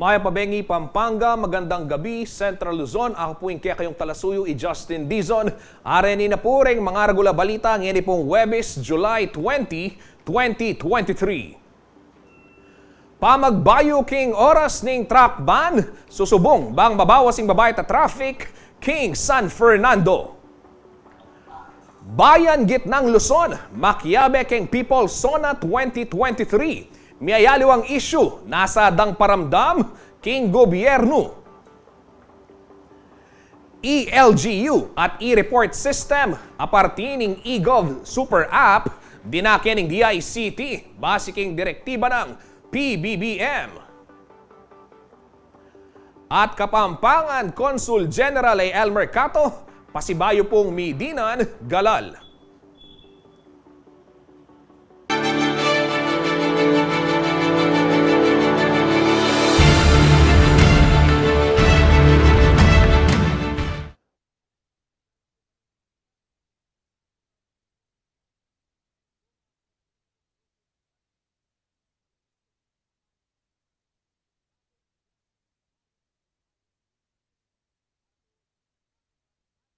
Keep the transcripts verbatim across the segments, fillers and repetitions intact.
Mayap a bengi Pampanga, magandang gabi Central Luzon. Aku pu ing kekayung talasuyu, i Justin Dizon. Areni na pu reng mangaragul a balita ngeni pung Huwebes, July twenty, twenty twenty-three. Pamagbayu king oras ning truck ban, susubung bang mabawas ing babayad a traffic king San Fernando. Bayan Gitnang Luzon, makiabe king People's SONA twenty twenty-three. Miyayaliwang issue, nasa dang paramdam king gobyernu. E-L G U at e-report system, aparti ning eGov Super App, dinake ning D I C T, base king direktiba ng P B B M. At Kapampangan Consul General A L Mercado, pasibayu pung midinan galal.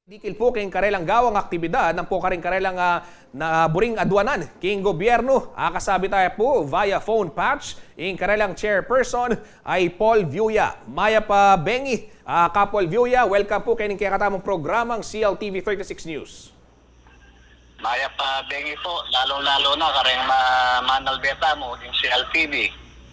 Dikil pu king karelang gawang aktibidad, nang pu karing karelang, ah, na buring adwanan king gobyernu, akasabi taya pu via phone patch ing karelang chairperson a i Paul Viuya. Mayap a bengi, ah, Kapol Viuya, welcome pu keni king kekatamung programang C L T V thirty-six News. Mayap a bengi pu, lalung-lalu na kareng ma-, manalbe tamu king C L T V,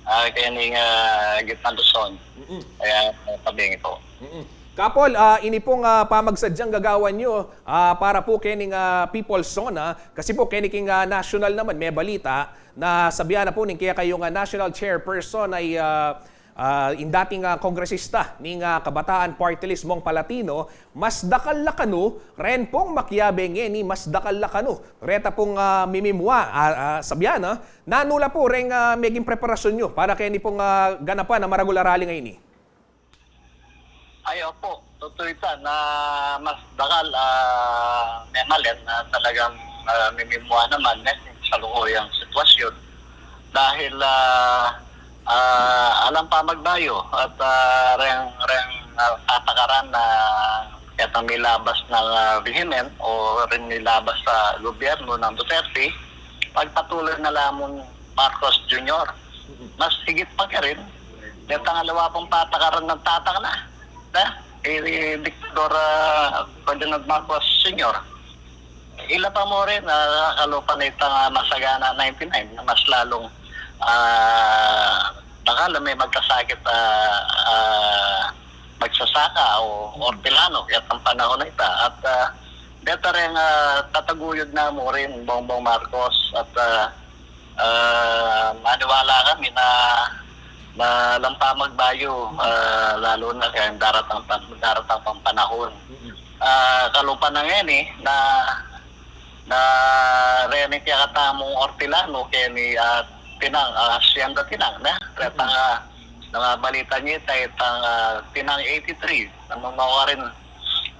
ah, keni, ah, Gitnang Luzon. Mm-mm. Kaya, ah, pabengi pu. Mm-mm. Kapol, ah, ini pung, ah, pamagsadyang gagawan yu, ah, para pu kening, ah, People's SONA, kasi pu keni king, ah, national naman, me balita na sabian na pu ning kekayung, ah, national chairperson ay, ah, ah, ing dating, ah, kongresista ning, ah, Kabataan Party List, Mong Palatino, mas dakal la kanu, ren pung makiabe ngeni, mas dakal la kanu reta pung, ah, mimimua, ah, ah, sabian na, nanu la pu reng, ah, meging preparasyon yu para keni pung, ah, ganapan a maragul a rally ngeni? Ay, opo. Tutu ita na mas dakal, ah, memalen na talagang, ah, mimimua naman, eh, sa kasalukuyang sitwasyon. Dahil, ah, ah, alang pamagbayu at, ah, reng, reng, ah, patakaran na ketang milabas ng, ah, vehement o reng milabas sa gobyernu ng Duterte, pagpatuloy na lamang Marcos Junior. Mas higit pa karin, detang aliwa pung patakaran ng tatang na, na, i, i Diktador, ah, Ferdinand Marcos Senior. Ila pa mu rin, ah, kalupa na itang, ah, Masagana ninety-nine, na mas lalung, ah, dakal a me magkasakit, ah, ah, magsasaka o orpilano, ketang panahon na ita. At, ah, deta reng, ah, tataguyud na mu rin, Bongbong Marcos, at, ah, ah, maniwala kami na, na alang pamagbayu, ah, lalu na keng daratang pan-, daratang pang panahon. Mm-mm. Ah, kalupa na ngeni, na, na reni kekatamung orpilano, keni, ah, Tinang, ah, Hacienda Tinang, na? Retang, mm-mm, ah, nababalita yu ita, itang, ah, Tinang eighty-three, nanu na karin,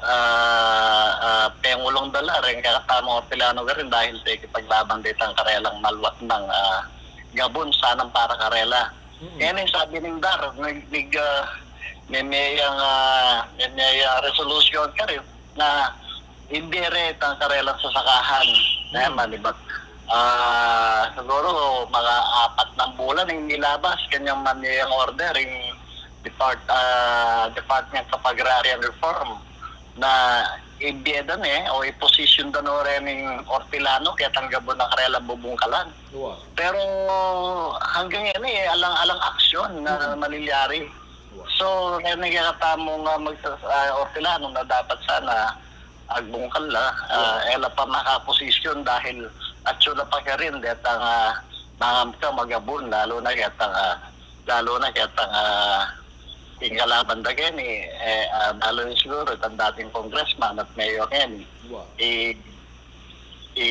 ah, ah, pengulong dala reng kekatamung orpilano karin dahil pekipaglaban da itang karelang maluat nang, ah, gabun sanang para karela. Mm-mm. Ngeni sabi ning DAR, mig, mig, ah, meme yang, ah, meme yang resolution karin na imbie re itang karelang sasakahan. Mm. Na yan, manibat, ah, siguru mga apat nang bulan ing nilabas kanyang meme yang order, ing Depart-, ah, Department of Agrarian Reform na imbie da ne o i-position da no re ning orpilano ketang gabun a karelang bubungkalan. Wa. Pero hanggang ngeni, alang, alang aksyon na, mm, malilyari. Wa. So, kaya nagkakatamung, ah, magsa-, ah, orpilano na dapat sana agbungkal la, ah, wa, e la pa makaposisyon dahil atsu la pa karin detang, ah, nangamkam a gabun, lalu na ketang, ah, lalu na ketang, ah, ing kalaban da keni, e, ah, lalu na siguru itang dating congressman at mayor ngeni, wa, i, i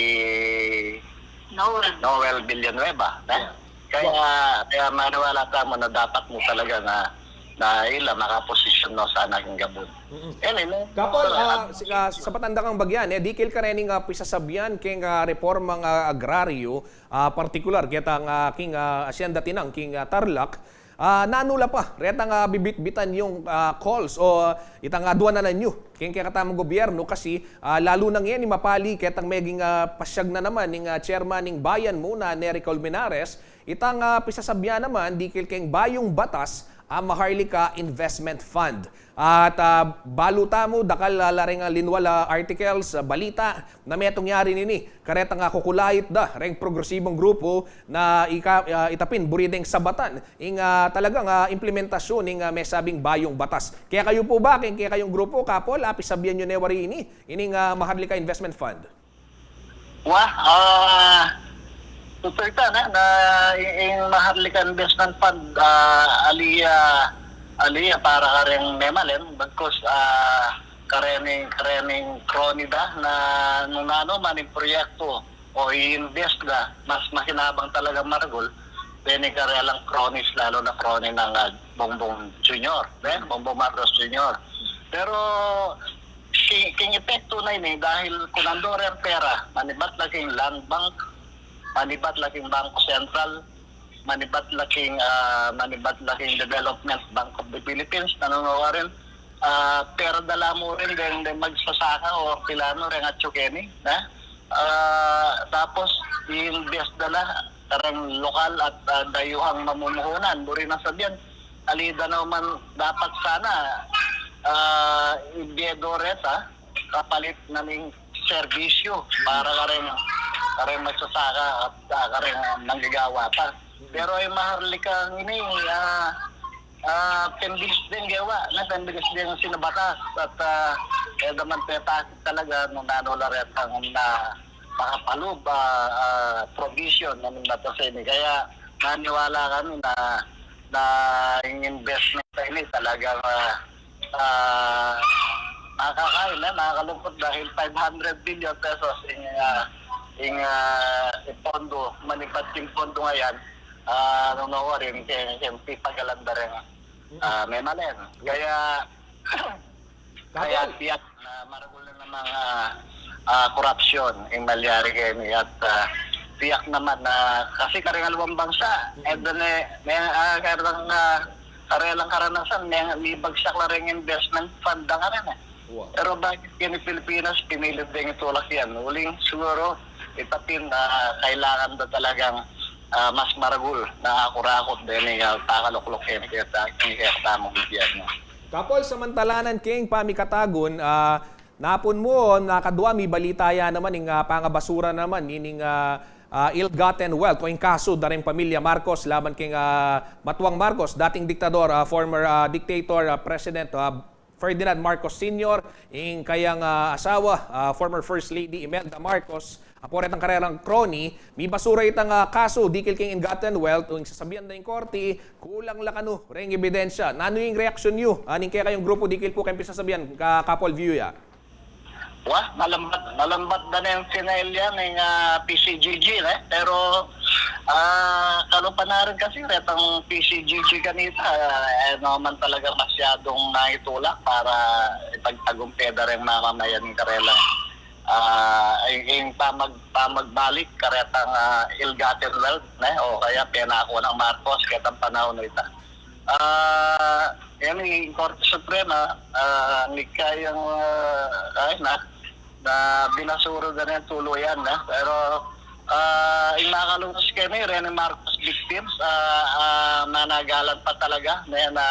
Noel. Noel Villanueva, ne? Wa. Kaya, kaya maniwala tamu na dapat mu talaga na, na ila makaposisyon no sana king gabun. Mm-mm. Anyway, Kapol, ah, ah, si-, ah, sapatan da kang bagyan, e, dikil karening, ah, pisasabian keng, ah, reformang, ah, agraryo, ah, partikular ketang, ah, king, ah, Hacienda Tinang, king, ah, Tarlac, Ah, nanu la pa retang, ah, bibitbitan yung, ah, calls o itang aduanan yu keng kekatamung gobyerno kasi, ah, lalu na ngeni mapali ketang meging, ah, pasyag na naman ning, ah, chairman ning bayan mu na Nery Colmenares, itang, ah, pisasabyan naman dikil keng bayung batas a Maharlika Investment Fund. At, ah, balu tamu, dakal, ah, la reng, ah, linwal, ah, articles, ah, balita na metung yari nini, karetang, ah, kukulait da reng progresibong grupu na ika-, ah, itapin buri deng sabatan ing, ah, talagang, ah, implementasyun ning, ah, mesabing bayung batas. Kekayu pu ba, keng kekayung grupu, Kapol, ah, pisabyan yu ne wari ini, ining, ah, Maharlika Investment Fund? Wa, ah, tutu ita na, na ing, ing Maharlika Investment Fund, ah, ali ya, ali ya para kareng memalen, bagkus, ah, karening, karening crony da na nung nanu man ing proyektu o i-invest da, mas makinabang talaga maragul, deni karelang cronies, lalu na crony nang, ah, Bongbong Junior, eh, Bongbong Marcos Junior. Pero, si, king epektu na ini, dahil kunando reng pera, manibat la king Land Bank, manibat la king Bangko Sentral, manibat la king, ah, manibat la king Development Bank of the Philippines, nanu na wa rin, ah, pera da la mu rin deng, deng magsasaka o pilanu reng atsu keni, na? Ah, tapos, i-invest da la kareng lokal at, ah, dayuhang mamumuhunan, buri nang sabyan, ali da naman dapat sana, ah, ibie do reta, kapalit na ning serbisyu para kareng, kareng magsasaka at, ah, kareng manggagawa pa. Pero ing Maharlika ini, ah, ah, pembilis deng gewa, na pembilis deng sinabatas at, ah, e da man petakit talaga nung nanu la retang na makapalub, ah, ah, provision na ning batas ini. Kaya naniwala kami na, na ing investment ini talagang, ah, ah, nakakain na, nakakalungkot dahil five hundred billion pesos ing, ah, ing, ah, ing pondo, manibat king pondo ngayan, ah, nung nawarin, kaya, kaya pipagalan da rin, ah, memalen. Kaya, kaya tiyak na maragul na namang, ah, ah, korapsyon ing malyari keni at, ah, tiyak naman na kasi kareng aliwang bangsa, e da ne, may, ah, kareng, ah, karelang karanasan, may, mibagsak la reng investment fund da karin, e. Pero bakit keni Pilipinas, pinilit deng itulak yan? Uling siguro, itapin, ah, kailangan da talagang, ah, mas maragul na akurakut deni, ah, pakalukluk keni keta-, keni kekatamung gobyerno. Kapol, samantalanan keng pamikatagun, ah, napun mu, nakadwa, mibalita ya naman ing, ah, pangabasura naman nining, ah, ah, ill-gotten wealth o ing kasu da reng pamilya Marcos laban keng, ah, matuang Marcos, dating diktador, ah, former, ah, dictator, ah, President, ah, Ferdinand Marcos Senior, ing kayang, ah, asawa, ah, former First Lady Imelda Marcos, apo retang karelang crony, mibasura itang, ah, kasu dikil keng ill-gotten wealth, o ing sasabian da ing korte, kulang la kanu reng ebidensya. Nanu ing reaksyun yu, ah, ning kekayung grupu dikil pu keng pisasabian, ka-, Kapol View ya? Wa, malambat, malambat da neng final yan, ing, ah, P C G G, ne? Pero, ah, kalupa na rin kasi, retang P C G G kanita, ah, e naman talaga masyadung naitulak para ipagtagumpe da reng mamamayan ing karelang, ah, ing, ing pamag-, pamagbalik karetang, ah, ill-gotten wealth, ne? O kaya penaku nang Marcos, ketang panaun na ita. Ah, yan, ing Korte Suprema, ah, mikayang, ah, ay na, na binasura da na tuluyan na. Pero, ah, ing makalungkus keni, reni Marcos victims, ah, ah, managalan pa talaga, na, na,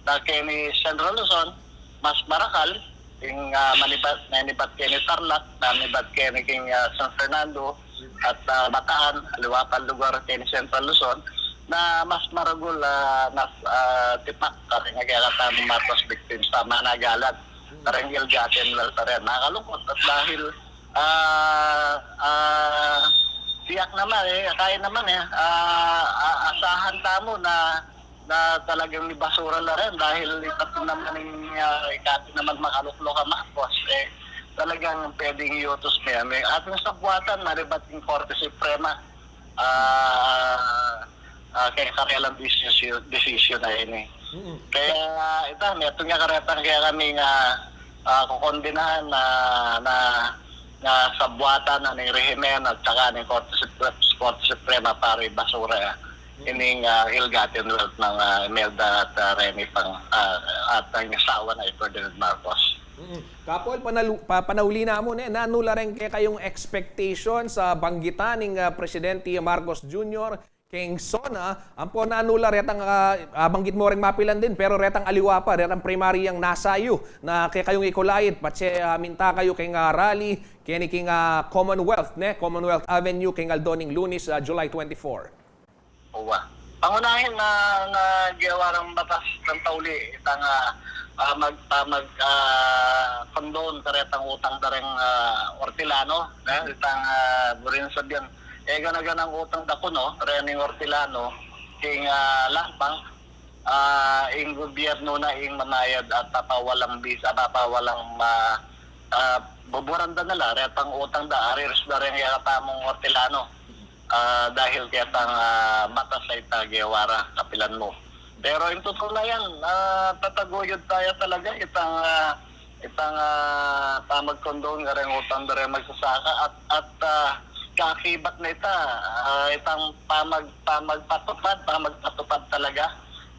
na keni Central Luzon, mas marakal, ing, ah, manibat, manibat keni Tarlac, manibat keni king, ah, San Fernando, at, ah, Bataan, aliwa pang lugar keni Central Luzon, na mas maragul, ah, mas, ah, tipak, karing kekatamung Marcos victims, tama na galat, karing ill-gotten wealth pa rin. Nakalungkot, at dahil, ah, ah, tiyak naman, e, kaya naman, e, ah, ah, asahan tamu na na talagang mibasura la rin dahil ikapin naman ing, ah, ikapin naman makaluklok a Marcos, e, talagang pwedeng iutus na yan. Atin sabuatan, manibat ing Korte Suprema, ah, ah, kaya karelang desisyon, desisyon na ini. Kaya, ah, ita, metung ya karetang kaya kami nga, ah, kukondenahan na, na, na sabuatan na ning rehimen at saka ning Korte Supre-, Korte Suprema para ibasura ya. ining, ah, ill-gotten wealth nang, ah, Imelda at, ah, Rene pang, ah, at ang asawa na i Ferdinand Marcos. Mm. Kapol, panalu-, pa-, panauli na mu ne, nanu la reng kekayung expectation sa banggitan ning, ah, Presidente Marcos Junior keng SONA, ampo nanu la retang, ah, ah, banggit mu reng mapilan din, pero retang aliwa pa, retang primaryang nasayu na kekayung ikulait, patse, ah, minta kayu keng, ah, rally, keni keng, ah, Commonwealth, ne? Commonwealth Avenue, keng aldo ning Lunes, ah, July twenty-four. Uwa. Pangunahin na, na gewa rang batas rang tauli, itang, ah, ah, mag-, ah, mag-, ah, condone karetang utang da reng, ah, Ortilano, ne? Itang, ah, burin sabian, e, gana-ganang utang da kuno, rening Ortilano, king, ah, Land Bank, ah, ing gobyerno na ing mamayad at papawalang bis-, ah, papawalang ma-, ah, buburan da na la, retang utang da, arrears da reng kekatamung Ortilano. Ah, dahil ketang, ah, batas a ita gewa ra, kapilan mu. Pero ing tutu na yan, ah, tataguyud taya talaga itang, ah, itang, ah, pamag-condone kareng utang da reng magsasaka at, at, ah, kakibat na ita, ah, itang pamag-, pamagpatupad, pamagpatupad talaga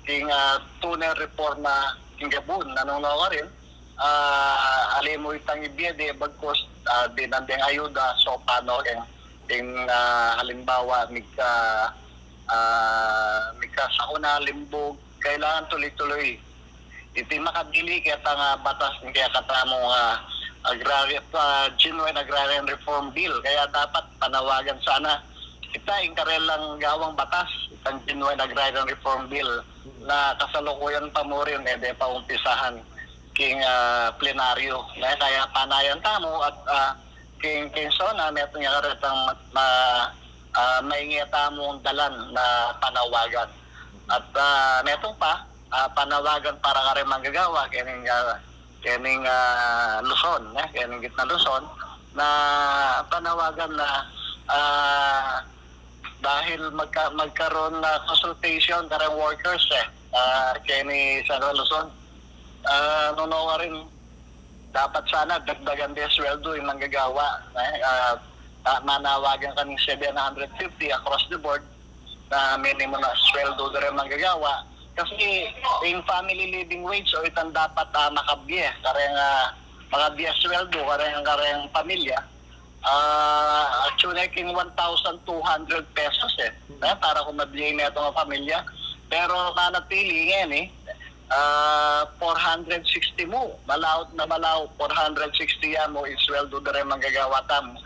king, ah, tunay reforma king gabun, nanung no karin, ah, ali mu itang ibie de bagkus, ah, dinan deng ayuda, so pano keng, keng, ah, halimbawa, migka, ah, migkasakuna, limbug, kailangan tuloy-tuloy. Iti makabili ketang, ah, batas ning kekatamung, ah, agrari-, ah, genuine agrarian reform bill. Kaya dapat panawagan sana ita ing karelang gawang batas, itang genuine agrarian reform bill na kasalukuyan pa mu rin, e, de pa umpisahan king, ah, plenaryo. Ne, kaya panayan tamu at, ah, king, king SONA, metung ya karetang ma-, ma-, ah, mainge tamung dalan na panawagan. At, ah, metung pa, ah, panawagan para kareng manggagawa, kening, ah, kening, ah, Luzon, ne? Kening Gitna Luzon, na panawagan na, ah, dahil magka-, magkaroon na consultation kareng workers, e, ah, keni Central Luzon. Ah, nung no karin, dapat sana dagdagan de sweldo ing manggagawa, e, ah, ah, manawagan kang seven hundred fifty across the board na minimum na sweldo da reng manggagawa. Kasi ing family living wage o itang dapat, ah, makabie kareng, ah, makabie sweldo kareng, kareng pamilya, ah, actually, king one thousand two hundred pesos, e. Hmm. E, para kumabie na itang pamilya. Pero manatili ngeni, ah, four hundred sixty mu, malaut na malaut, four hundred sixty ya mu ing sweldo da reng manggagawa tamu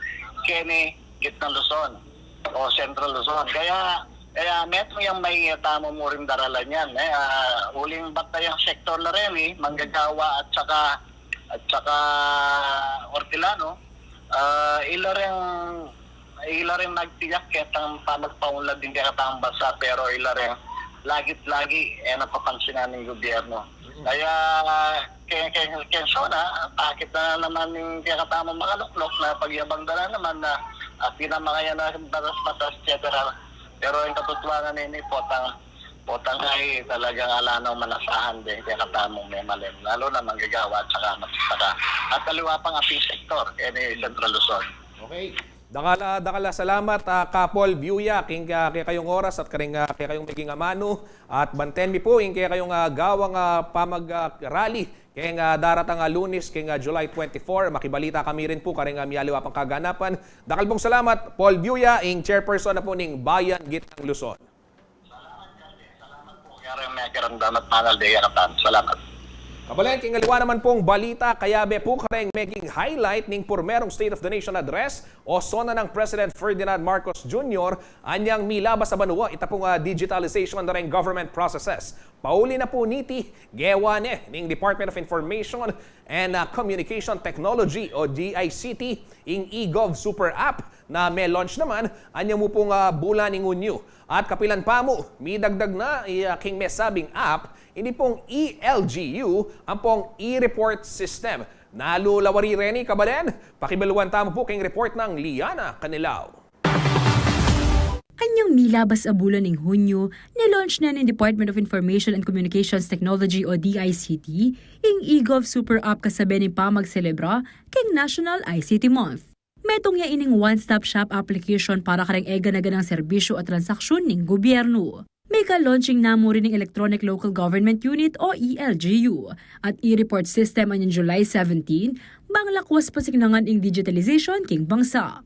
keni Gitna Luzon o Central Luzon. Kaya, kaya metung yang mainge tamu mu ring daralan yan, e. Ah, uling bantay yang sektor la reni, manggagawa at saka, at saka Ortilano, ah, ila reng, ila reng magtiyak ketang pamagpaunlad king kekatamung bansa, pero ila reng lagit-lagi, e, napapansinan ning gobyerno. Mm. Kaya, ke-, ke-, keng SONA, pakit na naman ning kekatamung makaluklok na pagyabang da na naman na, ah, pinamangayan na batas-batas, et cetera. Pero ing katutuanan ini, potang, potang ay talagang ala nang manasahan de ing kekatamung memalen, lalu na manggagawa at saka magsasaka. At aliwa pang ating sektor, keni Central Luzon. Okay. Dakal a, dakal a salamat, ah, Kapol Biuya, king, ah, kekayung oras at karing, ah, kekayung meging amanu. At banten mi pu ing kekayung, ah, gawang, ah, pamag, ah, rally keng, ah, daratang, ah, Lunes, keng, ah, July twenty-four. Makibalita kami rin pu karing, ah, mialiwa pang kaganapan. Dakal pung salamat, Paul Biuya, ing chairperson na pu ning Bayan Gitnang Luzon. Salamat, Calvin. Salamat pu. Kareng mekiramdam at manalbe kekatan. Salamat. Kabalen, king aliwa naman pung balita, kayabe pu kareng meging highlight ning purmerung State of the Nation Address o SONA nang President Ferdinand Marcos Junior, anyang milabas a banua, ita pung, ah, digitalization da reng government processes. Pauli na pu niti, gewa ne ning Department of Information and, ah, Communication Technology o D I C T ing eGov Super App na me-launch naman anyang mu pung, ah, bulan ning Hunyu. At kapilan pa mu, midagdag na, i-, ah, king mesabing app ini pung e-L G U ampong e-report system. Nalu la wari reni, kabalen? Pakibaluan tamu pu king report nang Liana Canilau. Kanyang milabas a bulan ning Hunyu, ne-launch na ning Department of Information and Communications Technology o D I C T ing eGov Super App kasabe ning pamagselebra keng National I C T Month. Metung ya ining one-stop shop application para kareng eganaganang serbisyu at transaksyon ning gobyernu. Mika-launching na mu rin ing Electronic Local Government Unit o E L G U at e-report system anyang July seventeen, bang lakwas pasiknangan ing digitalization king bangsa.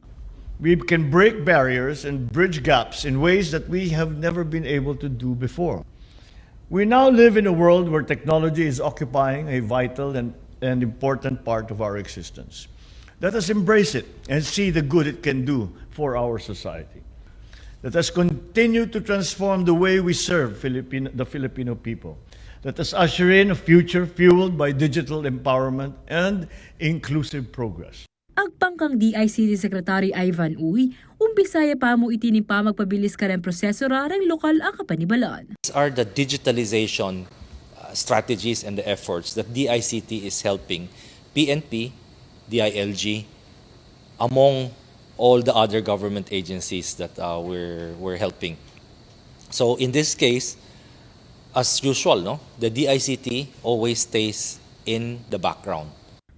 We can break barriers and bridge gaps in ways that we have never been able to do before. We now live in a world where technology is occupying a vital and, and important part of our existence. Let us embrace it and see the good it can do for our society. Let us continue to transform the way we serve Filipino, the Filipino people. Let us usher in a future fueled by digital empowerment and inclusive progress. Agpang kang D I C T Secretary Ivan Uy, umpisa ya pa mu iti ning pamagpabilis kareng proseso ra reng lokal a kapanibalan. These are the digitalization, uh, strategies and the efforts that D I C T is helping P N P, D I L G, among all the other government agencies that, uh, we're, we're helping. So in this case, as usual, no, the D I C T always stays in the background.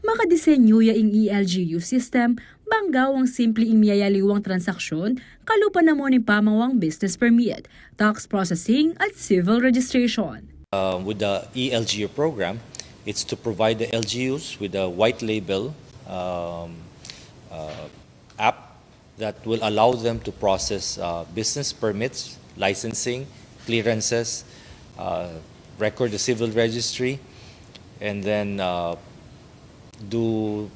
Makadisenyu ya ing E L G U system, bang gawang simple ing miyayaliwang transaksyon, kalupa na mu ning pamawang business permit, tax processing, at civil registration. Uh, with the E L G U program, it's to provide the L G Us with a white label, um, uh, app that will allow them to process, uh, business permits, licensing, clearances, uh, record the civil registry, and then, uh, do,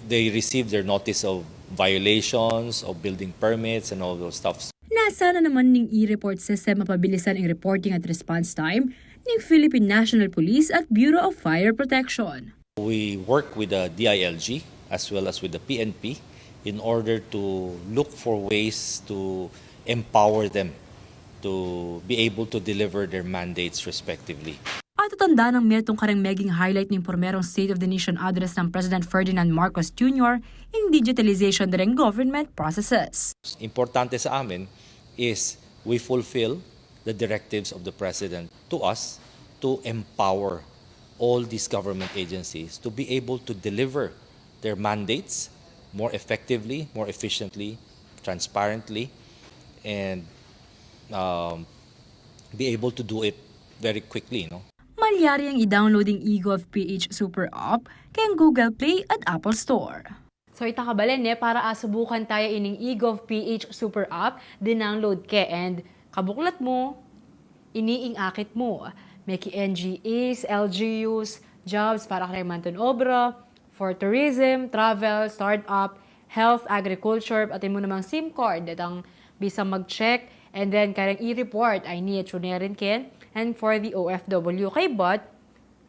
they receive their notice of violations of building permits and all those stuff. Nasa na naman ning e-report system a pabilisan ing reporting at response time ning Philippine National Police at Bureau of Fire Protection. We work with the D I L G as well as with the P N P in order to look for ways to empower them to be able to deliver their mandates respectively. At tanda nang metung kareng meging highlight ning primerong State of the Nation Address nang President Ferdinand Marcos Junior ing digitalization reng government processes. Importante sa amin is we fulfill the directives of the President to us to empower all these government agencies to be able to deliver their mandates more effectively, more efficiently, transparently, and, um, be able to do it very quickly, no? Malyari yang i-download ing eGov P H Super App keng Google Play at Apple Store. So, ita kabalen ne, para asubukan taya ining eGov P H Super App, dinownload ke and kabuklat mu, ini ing akit mu. Meki N G As, L G Us, jobs para kareng mantun obra, for tourism, travel, startup, health, agriculture, at atin mu namang SIM card, detang bisa mag-check, and then kareng e-report, ay ni atune rin ken, and for the O F W kay, but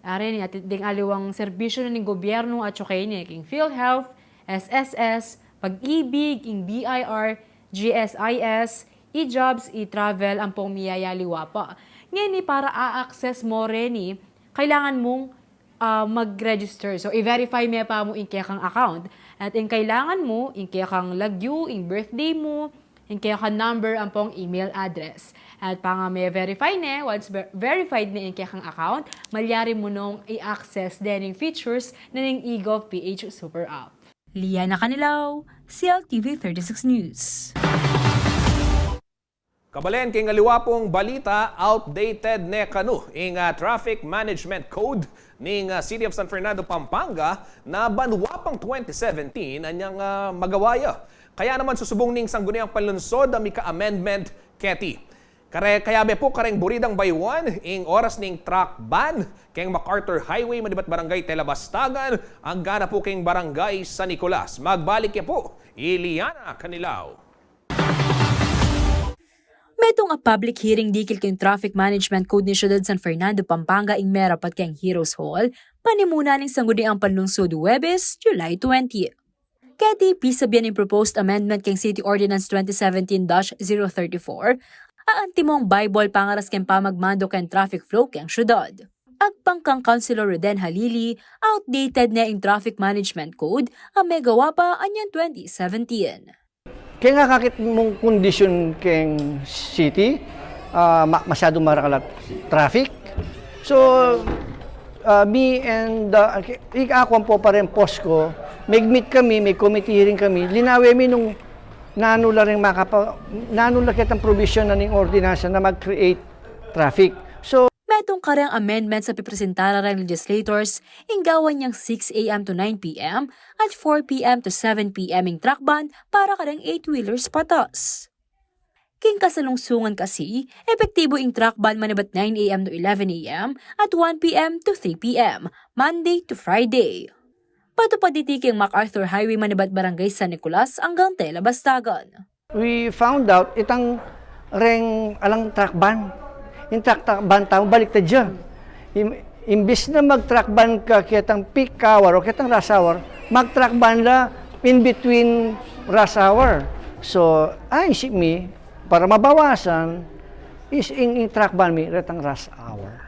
Ari ne, atin deng aliwang serbisyu na ning gobyernu atyu keni, king PhilHealth, S S S, Pag-ibig, ing B I R, G S I S, e-jobs, e-travel, ampong miyayaliwa pa. Ngeni, para a-access mu reni, kailangan mung, ah, mag-register. So, i-verify me pa mu ing kekang account. At ing kailangan mu, ing kekang lagyu, ing birthday mu, ing kekang number ampong email address. At panga me-verify ne, once ver-, verified ne ing kekang account, malyari mu nung i-access deng features na ning eGov P H Super App. Liana Canilao, C L T V thirty-six News. Kabalen, king aliwa pung balita, outdated ne kanu ing, ah, traffic management code ning, ah, City of San Fernando, Pampanga, na banwa pang twenty seventeen anyang, ah, magawa ya. Kaya naman susubung ning Sangguniang Panlunsod a mika-amendment keti. Kare-, kayabe pu kareng buri dang bayuan ing oras ning truck ban keng MacArthur Highway manibat Barangay Telabastagan, angga na pu keng Barangay San Nicolas. Magbalik ya pu i Liana Canilao. Metung a public hearing dikil keng Traffic Management Code ning Syudad San Fernando, Pampanga, ing merapat keng Heroes Hall, panimuna ning Sangguniang Panlungsod, Huwebes, July twenty. Keti pisabian ing proposed amendment keng City Ordinance twenty seventeen dash zero thirty-four, a antimong baybol pangaras keng pamagmando keng traffic flow keng syudad. Agpang kang Councilor Roden Halili, outdated ne ing Traffic Management Code a megawa pa anyang twenty seventeen. Keng akakit mung kondisyon keng city, ah, ma-, masyadong marakal a traffic. So, ah, me and, ah, ik-, ikakuan po pa rin post ko, Mig-meet kami, mig-committee hearing kami, linawe mi nung nanu la ring makapa-, nanu la ketang provision na ning ordinansa na mag-create traffic. So, metung kareng amendments a pipresenta reng legislators, ing gawan yang six A M to nine P M at four P M to seven P M ing truck ban para kareng eight-wheelers patas. King kasalungsungan kasi, epektibo ing truck ban manibat nine A M to eleven A M at one P M to three P M, Monday to Friday. Patupad iti king MacArthur Highway manibat Barangay San Nicolas anggang Tela Bastagan. We found out itang reng alang truck ban. Ing truck, truck ban tamu baliktad ya. Im-, imbis na mag-truck ban ka ketang peak hour o ketang rush hour, mag-truck ban la in between rush hour. So, ayon mi, para mabawasan, is ing, ing truck ban mi retang rush hour.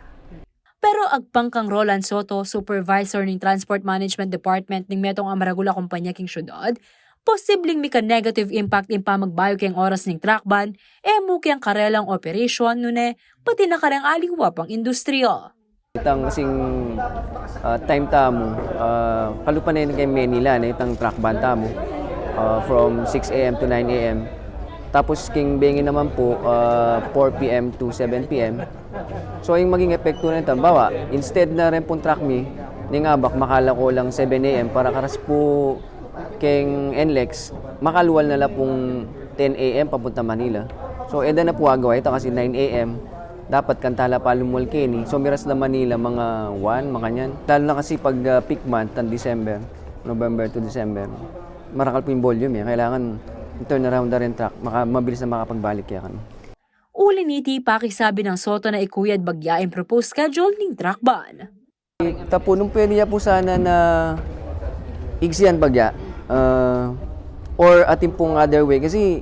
Pero agpang kang Roland Soto, supervisor ning Transport Management Department ning metung a maragul a kumpanya king syudad, posibling mika-negative impact ing pamagbayu keng oras ning truck ban, e mu keng karelang operasyon, nune pati na kareng aliwa pang industriya. Itang kasing, ah, time tamu, ah, kalupa na rin keng Manila, ne, itang truck ban tamu, ah, from six A M to nine A M. Tapos king bengi naman pu, ah, four P M to seven P M. So, ing maging epektu na nita, bawa, instead na rin pung truck mi, ning abak, makala ku lang seven A M, para karas pu keng NLEX, makalual na la pung ten A M papunta Manila. So, e da na pu agawa ita kasi nine A M, dapat kanta la pa lumual keni. So, miras la Manila, mga one, makanyan. Lalo na kasi pag, ah, peak month, ang December, November to December, marakal pu ing volume, e. Kailangan turn around na rin truck, maka-, mabilis na makapagbalik kaya kami. Uli niti, pakisabi nang Soto na ikuyad bagya ing proposed schedule ning truck ban. Tapu, nung pwede ya pu sana na igsian bagya, ah, or atin pung other way, kasi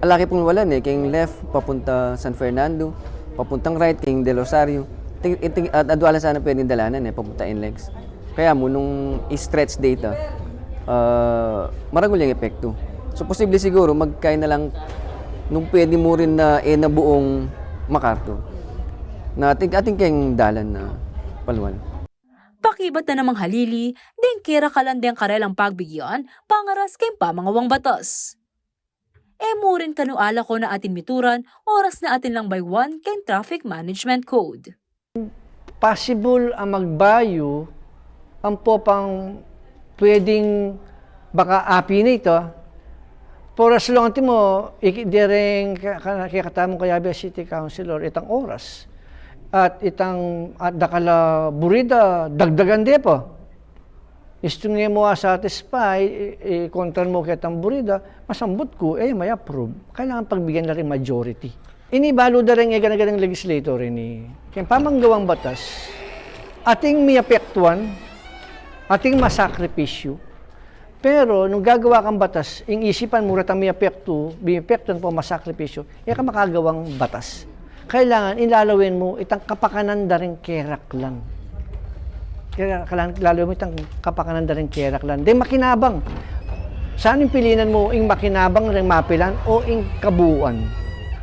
alaki pung walan, e, keng left papunta San Fernando, papuntang right keng Del Rosario, ting, ting, at adwa la sana pwedeng dalanan, e, papunta NLEX. Kaya mu nung i-stretch data, ah, maragul yang epektu. So, posible siguro magkain na lang nung pwede mu rin na, e, na buong MacArthur. Na atin, atin keng dalan na palual. Pakibat na namang halili, deng kerakalan deng karelang pagbigyan, pangaras keng pamangawang batas. E mu rin kanu alako na atin mituran, oras na atin lang bayuan keng Traffic Management Code. Possible a magbayu, ampo pang pwedeng baka api na ita, for as long antimo, iki-, dereng ka-, ka-, kekatamung kayabe a city councilor, itang oras. At itang, at dakal a burida, dagdagan de pa. Istung e mu a-satisfy, i-, i-kontra mu ketang burida, masambut ku, e, may approve. Kailangan pagbigyan la ring majority. Ini balu da ring e gana-ganang legislator ini. Keng pamanggawang batas, ating miapektuan, ating masakripisyu. Pero nung gagawa kang batas, ing isipan mu retang miapektu, miapektuan pa o masakripisyu, e ka makagawang batas. Kailangan ing lalawen mu itang kapakanan da ring keraklan. Kaya kailangan lalawen mu itang kapakanan da ring keraklan. Deng makinabang. Saan ing pilinan mu, ing makinabang reng mapilan o ing kabuuan?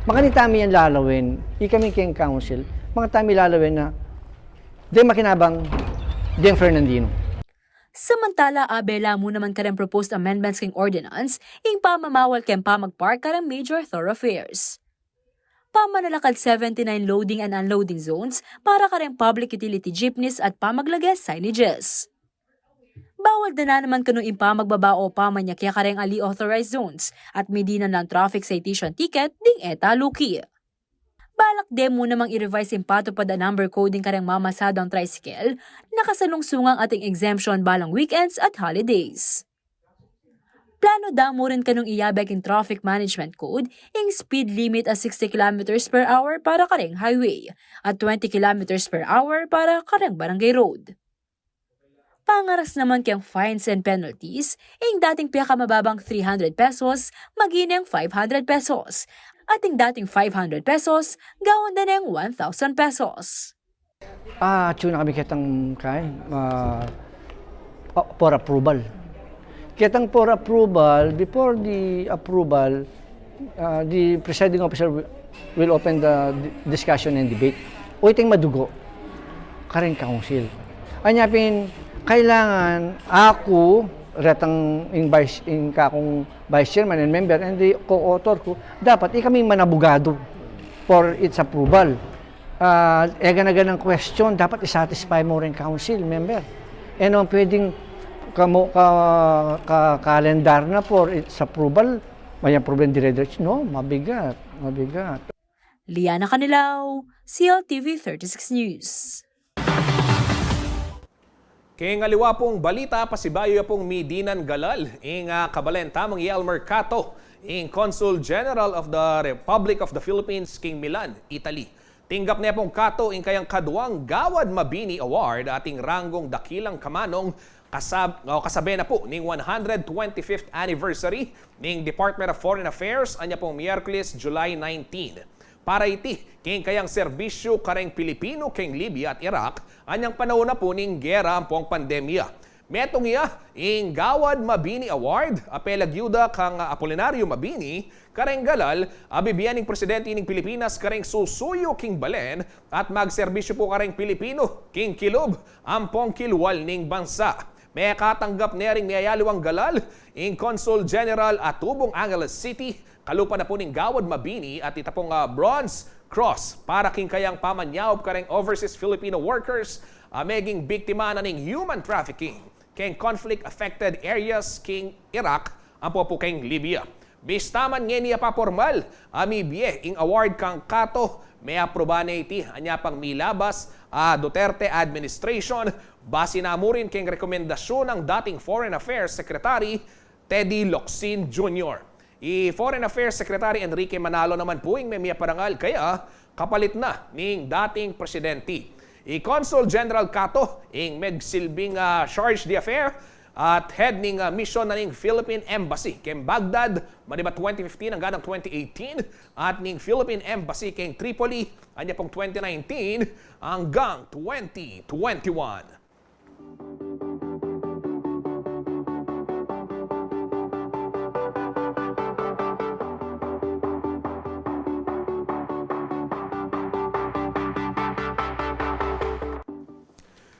Makanita mi yang lalawen, ikami keng council, makanita mi lalawen na deng makinabang, deng Fernandino. Samantala, abela mu naman kareng proposed amendments keng ordinance, ing pamamawal keng pamagpark kareng major thoroughfares. Pamanalakad seventy-nine loading and unloading zones para kareng public utility jeepneys at pamaglage signages. Bawal da na naman kanu ing pamagbaba o pamanyake kareng ali authorized zones at midinan lang traffic citation ticket ding e taluki. Balak de mu namang i-revise ing patupad a number coding kareng mamasadang tricycle, na kasalungsungang ating exemption balang weekends at holidays. Plano da mu rin kanung iyabe king Traffic Management Code ing speed limit a sixty kilometers per hour para kareng highway at twenty kilometers per hour para kareng barangay road. Pangaras naman keng fines and penalties, ing dating pinakamababang three hundred pesos, maging five hundred pesos, at ing dating five hundred pesos, gawan da neng one thousand pesos. Ah, atsu na kami ketang, kay, ah, ah, for approval. Ketang for approval, before the approval, ah, the presiding officer wi-, will open the di-, discussion and debate. O iting madugo, kareng council. Anya pin, kailangan aku, Retang ing vice, ing kakung vice chairman and member and the co-author ku, dapat ikami man abugadu for its approval. Ah, e gana-ganang question, dapat i-satisfy mo ring council member. E naman pwedeng kamu-, ka-, ka-, kalendar na for its approval, may approval dire-diretso, no? Mabigat, mabigat. Liana Canilao, C L T V thirty-six News. Keng aliwa pung balita, pasibayu ya pung midinan galal ing, ah, kabalen tamung Yelmer Catu, ing Consul General of the Republic of the Philippines king Milan, Italy. Tinggap ne pung Catu ing kayang kaduang Gawad Mabini Award at ing ranggung dakilang kamanung kasab-, o kasabe na pu ning one hundred twenty-fifth anniversary ning Department of Foreign Affairs, anya pung Miyerkules, July nineteen. Para iti king kayang serbisyu kareng Pilipinu keng Libya at Iraq, anyang panaun na pu ning gera ampong pandemya. Metung ya ing Gawad Mabini Award a pelagyu da kang Apolinario Mabini kareng galal a bibie ning Presidente ning Pilipinas kareng susuyu king balen at magserbisyu pu kareng Pilipinu king kilub ampong kilwal ning bansa. Mekatanggap ne ring miyayaliwang galal ing Consul General a tubung Angeles City, kalupa na pu ning Gawad Mabini at ita pung, ah, Bronze Cross para king kayang pamanyaup kareng overseas Filipino workers a meging biktima na ning human trafficking keng conflict-affected areas king Iraq ampo pu keng Libya. Bista man ngeni a papormal a mibie ing award kang Catu, meapruba ne iti anya pang milabas a Duterte administration, base na mu rin keng rekomendasyun nang dating Foreign Affairs Secretary Teddy Locsin Junior. I Foreign Affairs Secretary Enrique Manalo naman pu ing memiaparangal kaya kapalit na ning dating presidente. I Consul General Catu ing megsilbing, ah, charge d'affaires at head ning, ah, misyon na ning Philippine Embassy keng Baghdad manibat twenty fifteen anggang twenty eighteen at ning Philippine Embassy keng Tripoli anya pung twenty nineteen anggang twenty twenty-one.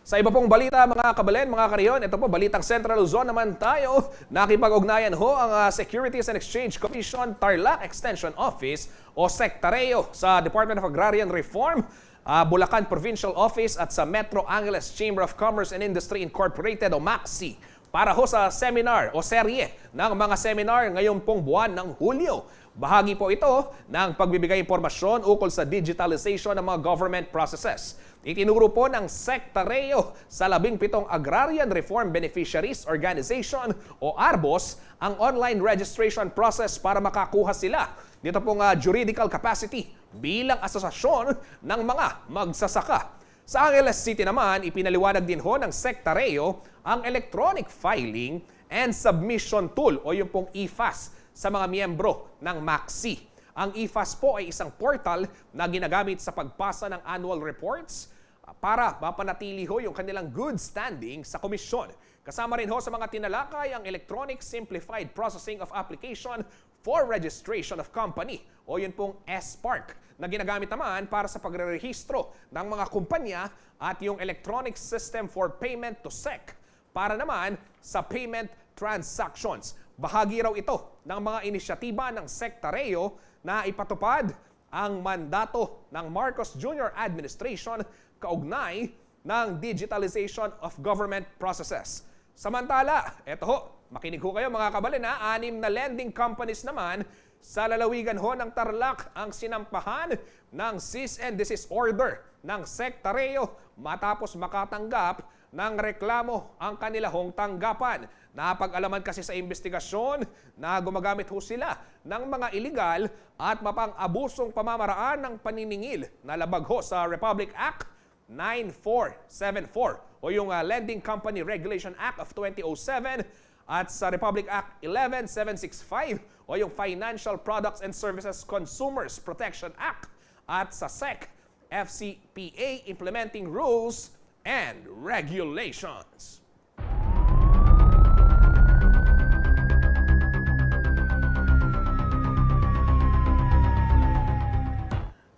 Sa iba pung balita, mga kabalen, mga karion, ito po, balitang Central Luzon naman tayo. Nakipag-ugnayan ho ang, ah, Securities and Exchange Commission Tarlac Extension Office o Sectareo sa Department of Agrarian Reform, ah, Bulacan Provincial Office at sa Metro Angeles Chamber of Commerce and Industry Incorporated o MACSI para ho sa seminar o serye ng mga seminar ngayon pong buwan ng Hulyo. Bahagi po ito ng pagbibigay impormasyon ukol sa digitalization ng mga government processes. Itinuro po ng Sectareo sa labing pitong Agrarian Reform Beneficiaries Organization o ARBOs ang online registration process para makakuha sila nito pong, ah, juridical capacity bilang asosasyon ng mga magsasaka. Sa Angeles City naman, ipinaliwanag din ho ng Sectareo ang electronic filing and submission tool o yung pong e-fas sa mga miyembro ng MACSI. Ang e-fas po ay isang portal na ginagamit sa pagpasa ng annual reports, ah, para mapanatili ho yung kanilang good standing sa komisyon. Kasama rin ho sa mga tinalakay ang Electronic Simplified Processing of Application for Registration of Company o yun pong e-SPARC na ginagamit naman para sa pagrerehistro ng mga kumpanya at yung Electronic System for Payment to SEC para naman sa payment transactions. Bahagi raw ito ng mga inisyatiba ng Sectareo na ipatupad ang mandato ng Marcos Junior Administration kaugnay ng digitalization of government processes. Samantala, eto ho, makinig ho kayo mga kabalen ha, anim na lending companies naman sa lalawigan ho ng Tarlac ang sinampahan ng cease and desist order ng Sectareo matapos makatanggap ng reklamo ang kanila hong tanggapan. Napag-alaman kasi sa imbestigasyon na gumagamit ho sila ng mga iligal at mapang-abusong pamamaraan ng paniningil na labag ho sa Republic Act nine four seven four o yung, ah, Lending Company Regulation Act of twenty oh seven at sa Republic Act eleven seven six five o yung Financial Products and Services Consumers Protection Act at sa SEC F C P A Implementing Rules and Regulations.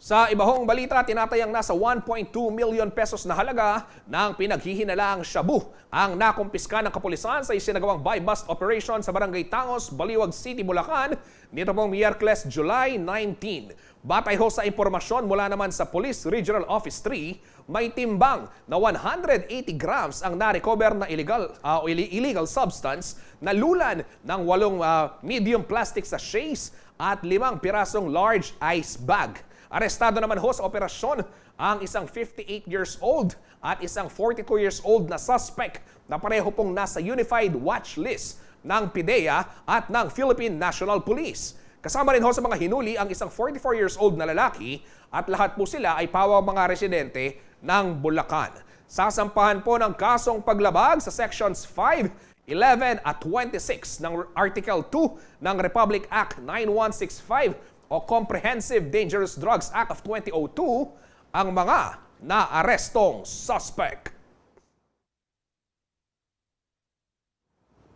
Sa iba hong balita, tinatayang nasa one point two million pesos na halaga ng pinaghihinalaang shabu ang nakumpiska ng kapulisan sa isinagawang buy-bust operation sa Barangay Tangos, Baliwag City, Bulacan, nito pong Miyerkules, July nineteen. Batay ho sa impormasyon mula naman sa Police Regional Office three, may timbang na one hundred eighty grams ang na-recover na illegal, ah, o ili-, illegal substance na lulan ng walong, ah, medium plastic sachets at limang pirasong large ice bag. Arestado naman ho sa operasyon ang isang fifty-eight years old at isang forty-two years old na suspect na pareho pong nasa unified watch list ng PDEA at ng Philippine National Police. Kasama rin ho sa mga hinuli ang isang forty-four years old na lalaki at lahat po sila ay pawang mga residente ng Bulacan. Sasampahan po ng kasong paglabag sa Sections five, eleven at twenty-six ng Article two ng Republic Act nine one six five o Comprehensive Dangerous Drugs Act of twenty oh two ang mga naarestong suspect.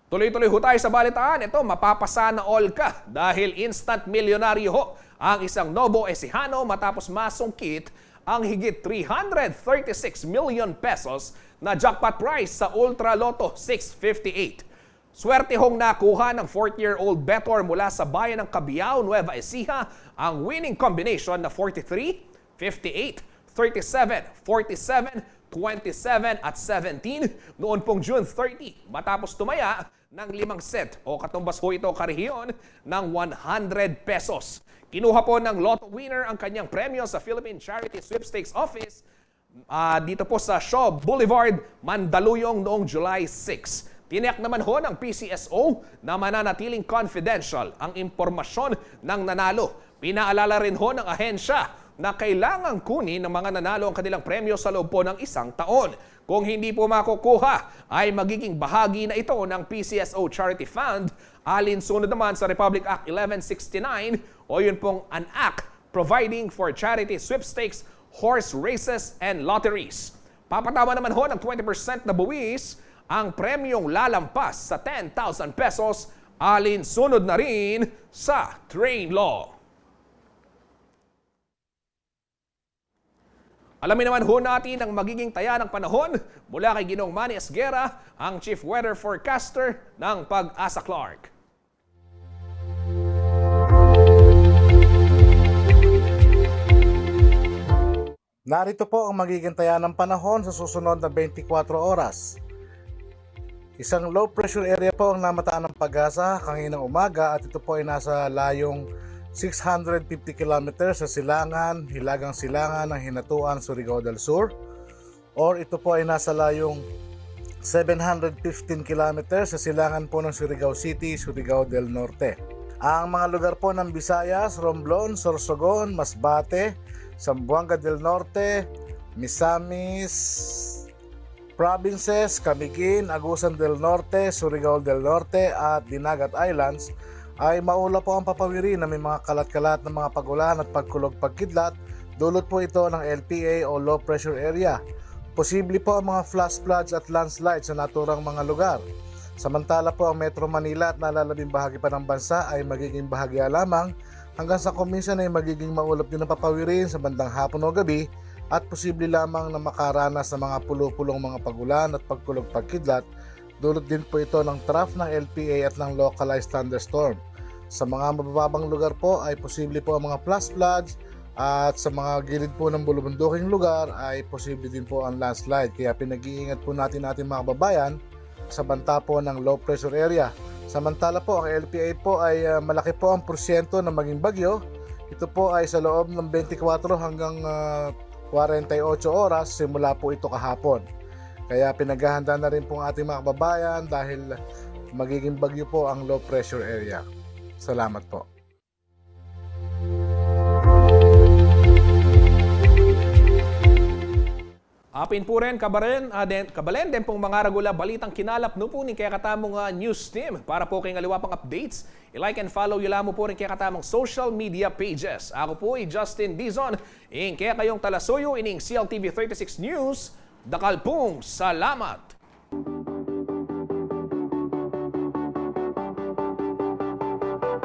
Tuloy-tuloy ho tayo sa balitaan. Ito, mapapasana all ka dahil instant milyonaryo ho ang isang Novo Ecijano matapos masungkit ang higit three hundred thirty-six million pesos na jackpot prize sa Ultra Lotto six fifty-eight. Swerte hong nakuha ng forty-year-old Betor mula sa bayan ng Cabiao, Nueva Ecija, ang winning combination na forty-three, fifty-eight, thirty-seven, forty-seven, twenty-seven at seventeen noon pong June thirty, matapos tumaya ng limang set o katumbas ho ito karihon ng one hundred pesos. Kinuha po ng lotto winner ang kanyang premyo sa Philippine Charity Sweepstakes Office, ah, dito po sa Shaw Boulevard, Mandaluyong noong July six. Tiniyak naman ho ng P C S O na mananatiling confidential ang impormasyon ng nanalo. Pinaalala rin ho ng ahensya na kailangang kunin ng mga nanalo ang kanilang premyo sa loob po ng isang taon. Kung hindi po makukuha, ay magiging bahagi na ito ng P C S O Charity Fund, alinsunod naman sa Republic Act eleven sixty-nine o yun pong an act providing for charity sweepstakes, horse races, and lotteries. Papatawa naman ho ng twenty percent na buwis ang premyong lalampas sa ten thousand pesos, alinsunod na rin sa train law. Alamin naman ho natin ang magiging taya ng panahon mula kay Ginoong Manny Esguerra, ang Chief Weather Forecaster ng PAGASA Clark. Narito po ang magiging taya ng panahon sa susunod na twenty-four oras. Isang low pressure area po ang namataan ng PAGASA kaninang umaga at ito po ay nasa layong six hundred fifty kilometers sa silangan, hilagang silangan ng Hinatuan, Surigao del Sur. Or ito po ay nasa layong seven hundred fifteen kilometers sa silangan po ng Surigao City, Surigao del Norte. Ang mga lugar po ng Visayas, Romblon, Sorsogon, Masbate, Zamboanga del Norte, Misamis Provinces, Camiguin, Agusan del Norte, Surigao del Norte at Dinagat Islands ay maulap po ang papawiri na may mga kalat-kalat na mga pag-ulan at pagkulog pagkidlat. Dulot po ito ng L P A o low pressure area. Posible po ang mga flash floods at landslides sa naturang mga lugar. Samantala po, ang Metro Manila at nalalabing bahagi pa ng bansa ay magiging bahagya lamang, hanggang sa kuminsan ay magiging maulap din ang papawirin sa bandang hapon o gabi at posible lamang na makaranas ng mga pulu-pulong mga pag-ulan at pagkulog pagkidlat. Dulot din po ito ng trough ng L P A at ng localized thunderstorm. Sa mga mabababang lugar po ay posible po ang mga flash floods at sa mga gilid po ng bulubunduking lugar ay posible din po ang landslide. Kaya pinag-iingat po natin ating mga kababayan sa banta po ng low pressure area. Samantala po, ang L P A po ay, ah, malaki po ang porsyento na maging bagyo. Ito po ay sa loob ng twenty-four hanggang, ah, forty-eight oras, simula po ito kahapon. Kaya pinaghahanda na rin po ang ating mga kababayan dahil magiging bagyo po ang low pressure area. Salamat po. Apin pu rin, kabalen, ah, den, kabalen, den pung mga ragul a balitang kinalap no pu ning kekatamung, ah, news team. Para po keng aliwa pang updates, i-like and follow yu la mu pu rin kekatamung social media pages. Aku pu i Justin Dizon, ing kekayung talasuyu ining C L T V thirty-six News. Dakal pung salamat.